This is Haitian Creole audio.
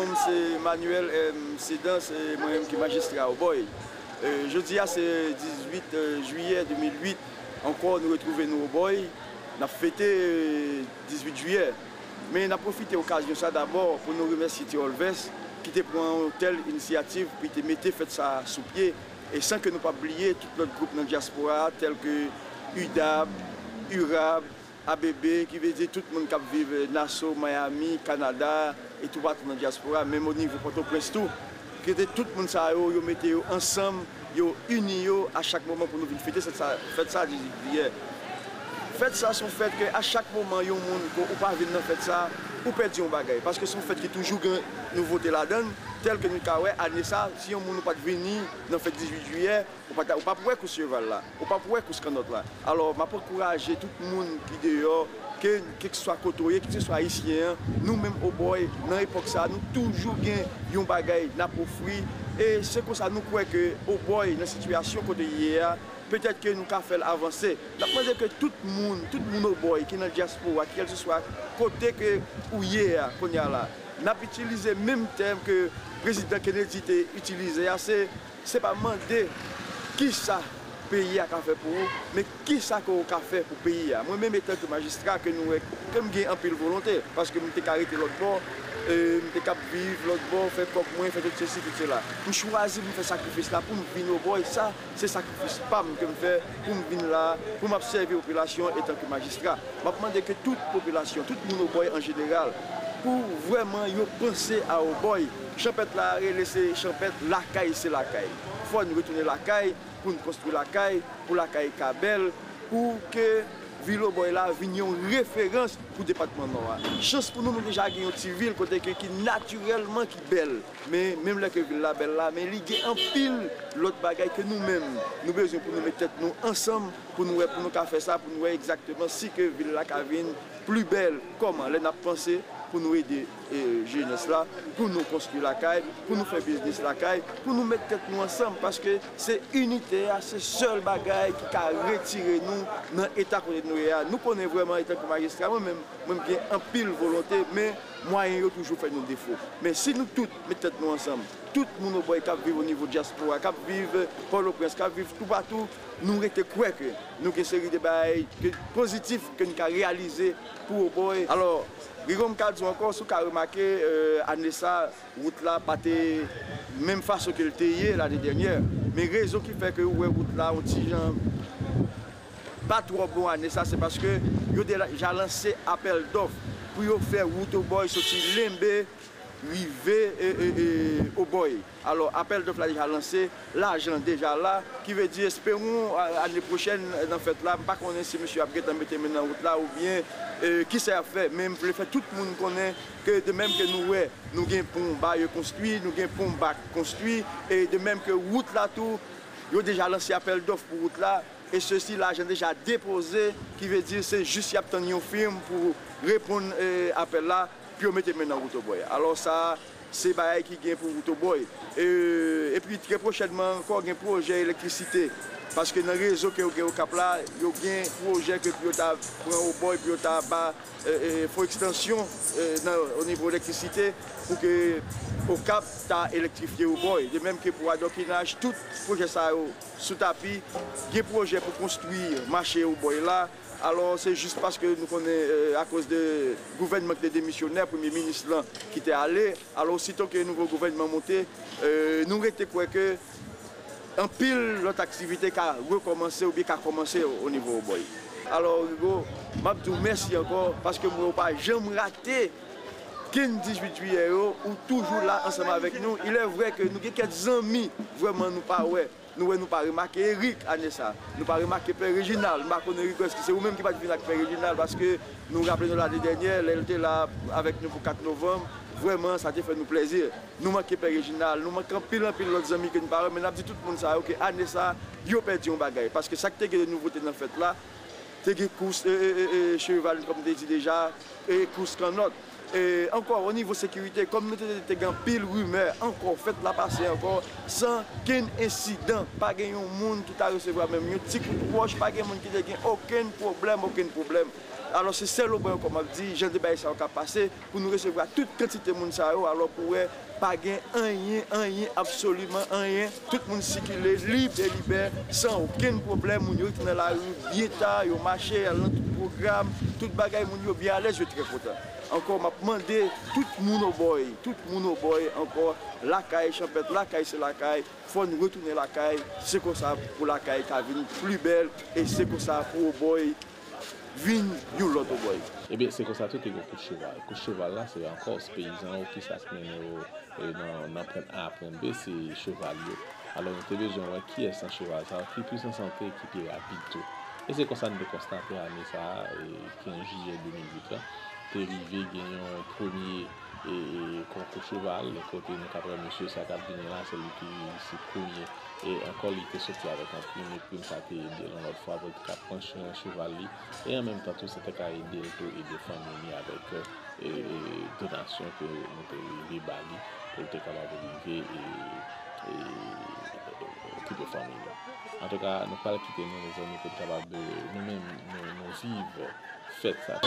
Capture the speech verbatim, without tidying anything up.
Non m se Manuel M. Sedan, se mwen menm ki majistra Obòy. E, jodi a se dizuit, e, jiyè de mil uit, ankò nou retwouve nou Obòy, n ap fete, e, dizuit jiyè. Men n ap pwofite okazyon sa dabò pou nou remèsye Ti Olvès ki te pran yon tèl inisyativ pou te mete fèt sa sou pye, e san ke nou p ap bliye tout lòt gwoup nan dyaspora a, tèl ke UDAB, URAB, A B B, ki vle di tout moun k ap viv Nassau, Miami, Kanada, e toupatou nan dyaspora, menm o nivo Pòtoprens tou. Kote tout moun sa yo, yo mete yo ansanm, yo ini yo a chak moman pou nou vin fete fèt sa, fèt sa dizuit jiyè. Fèt sa se yon fèt ke a chak moman yon moun ke ou pa vin nan fèt sa, ou pèdi yon bagay. Paske se yon fèt ki toujou gen nouvote ladan l, tèl ke nou ka wè ane sa, si yon moun ou pa t vini nan fèt dizuit jiyè, ou pa ta, ou p ap wè kous cheval la, ou p ap wè kous kannòt la. Alò, m ap ankouraje tout moun ki deyò, ke, kèlkeswa kote w ye, kèlkeswa ayisyen an, nou menm Obòy, nan epòk sa a, nou toujou gen yon bagay n ap ofri. E se konsa nou kwè ke Obòy, nan sitiyasyon kote l ye a, petèt ke nou ka fè l avanse. N ap mande ke tout moun, tout moun Obòy ki nan dyaspora, kèlkeswa kote ke ou ye a, kounye a la, n ap itilize menm tèm ke Prezidan Kennedy te itilize a, se, se pa mande kisa peyi a ka fè pou ou, men kisa ke w ka fè pou peyi a. Mwen menm, etanke majistra, ke nou wè ke m gen anpil volonte, paske m te ka rete lòt bò, e, m te ka ap viv lòt bò, fè kòb mwen, fè tout sesi, tout sela. M chwazi pou m fè sakrifis la, pou m vin Obòy, sa, se sakrifis pa m ke m fè, pou m vin la, pou m ap sèvi popilasyon etanke majistra. M ap mande ke tout popilasyon, tout moun Obòy an jeneral, pou vrèman yo panse a Obòy. Chanpèt la rele se chanpèt lakay se lakay. Fò n retounen lakay, pou n konstwi lakay, pou lakay ka bèl, pou ke vil Obòy la vin yon referans pou depatman Nò a. Chans pou nou, nou deja gen yon ti vil kote ke ki natirèlman ki bèl. Men, menm lè ke vil la bèl la, men li gen anpil lòt bagay ke nou menm, nou bezwen pou nou met tèt nou ansanm, pou nou wè, pou nou ka fè sa, pou nou wè egzakteman si ke vil la ka vin pli bèl. Kòman? Lè n ap panse pou nou ede, e, jenès la, pou nou konstwi lakay, pou nou fè biznis lakay, pou nou met tèt nou ansanm, paske se inite a, se sèl bagay ki ka retire nou nan eta kote nou ye a. Nou konnen vrèman, etanke majistra, mwen menm, mwen m gen anpil volonte, men mwayen yo toujou fè nou defo. Men si nou tout met tèt nou ansanm, tout moun Obòy k ap viv o nivo dyaspora, k ap viv Pòtoprens, k ap viv toupatou, nou rete kwè ke nou gen seri de bagay ke pozitif ke nou ka reyalize pou Obòy. Alò, Rigo, m ka di w ankò, si w ka remake, e, ane sa, wout la pa te menm fason ke l te ye lane dènyè. Men rezon ki fè ke ou wè wout la yon ti jan pa twò bon ane sa, se paske yo deja lanse apèl dòf pou yo fè wout Obòy soti Lenbe rive, e, e, e, Obòy. Alò, apèl dòf la deja lanse, lajan deja la, ki vle di, espewon, a, ane pwochèn, nan fèt la, m pa konnen si mesye ap gentan mete men nan wout la oubyen, e, kisa y ap fè, men m vle fè tout moun konnen ke de menm ke nou wè, nou gen pon Bayeux konstwi, nou gen pon Back konstwi, e de menm ke wout la tou, yo deja lanse apèl dòf pou wout la, e sesi lajan deja depoze, ki vle di se jis y ap tann yon fim pou reponn, e, apèl la, pou yo mete men nan wout Obòy. Alò sa a, se bagay ki gen pou wout Obòy. E, epi trè pwochènman ankò, gen pwojè elektrisite. Paske nan rezo ke yo gen Okap la, yo gen pwojè ke pou yo ta pran Obòy, pou yo ta ba, e, e, fon ekstansyon, e, nan, o nivo elektrisite, pou ke Okap ta elektrifye Obòy. De menm ke pou adòkinaj, tout pwojè sa yo sou tapi. Gen pwojè pou konstwi mache Obòy la. Alò, se jis paske nou konnen, e, akoz de gouvènman ki te demisyonè, premye minis lan ki te ale, alò, osito ke nouvo gouvènman monte, e, nou rete kwè ke anpil lòt aktivite ka rekòmanse oubyen ka kòmanse o, o nivo Obòy. Alò, Rigo, m ap di w mèsi ankò, paske mwen ou pa janm rate kenn dizuit jiyè yo, ou toujou la ansanm avèk nou. Il est vrai ke nou gen kèk zanmi, vrèman, nou pa wè. Nou wè, nou pa remake Eric ane sa. Nou pa remake Pè Reginald. M pa konnen Rigo, èske se ou menm ki pa t vin ak Pè Reginald, paske nou raple nou lane dènyè, lè l te la avèk nou pou kat novanm, vrèman, sa te fè nou plèzi. Nou manke Pè Reginald, nou manke anpil, anpil lòt zanmi ke nou pa wè, men n ap di tout moun sa yo ke ane sa, yo pèdi yon bagay. Paske sa k te gen de nouvote nan fèt la, te gen kous, e, e, e, e, cheval, kòm m te di deja, e kous kannòt. E ankò, o nivo sekirite, kòm nou te, te gen anpil rimè, ankò, fèt la pase ankò, san kenn ensidan, pa gen yon moun ki ta resevwa menm yon ti kout wòch, pa gen moun ki te gen okenn pwoblèm, okenn pwoblèm. Alò, se sèl obòy ankò, m ap di, jan de bagay sa yo ka pase, pou nou resevwa tout kantite moun sa yo, alò pou wè, pa gen anyen, anyen, absoliman anyen. Tout moun sikile lib e libè, san okenn pwoblèm. Moun yo rete nan lari byen ta, yo mache, al nan tout pwogram, tout bagay, moun yo byen alèz, yo trè kontan. Ankò, m ap mande tout moun obòy, tout moun obòy ankò, lakay chanpèt, lakay se lakay, fò n retounen lakay, se konsa pou lakay ka vin pli bèl, e se konsa pou obòy vin yon lòt obòy. Ebyen, se konsa tou te gen kout cheval. Kout cheval la, se ankò peyizan yo ki sa k mennen yo e nan, nan pwen A a pwen B, se cheval yo. Alò, nou te bezwen wè kiyès nan cheval sa yo ki plis an sante, ki pi rapid tou. E se konsa nou te konstate ane sa a, e kenz jiyè de mil uit lan, te rive gen yon premye e, e konkou cheval, kote nou ka wè mesye sa k ap vini la, se li ki reyisi premye. E ankò, li te soti avèk yon prim, e prim sa te ede l yon lòt fwa pou l te ka pran ch-, cheval li. E an menm tan tou, sa te ka ede l tou ede fanmi li avèk e, e donasyon ke nou te rive ba li pou l te kapab rive e, e okipe fanmi li. Antouka, nou pral kite nou, mezanmi, pou n kapab, e, nou menm, nou, nou viv fèt sa.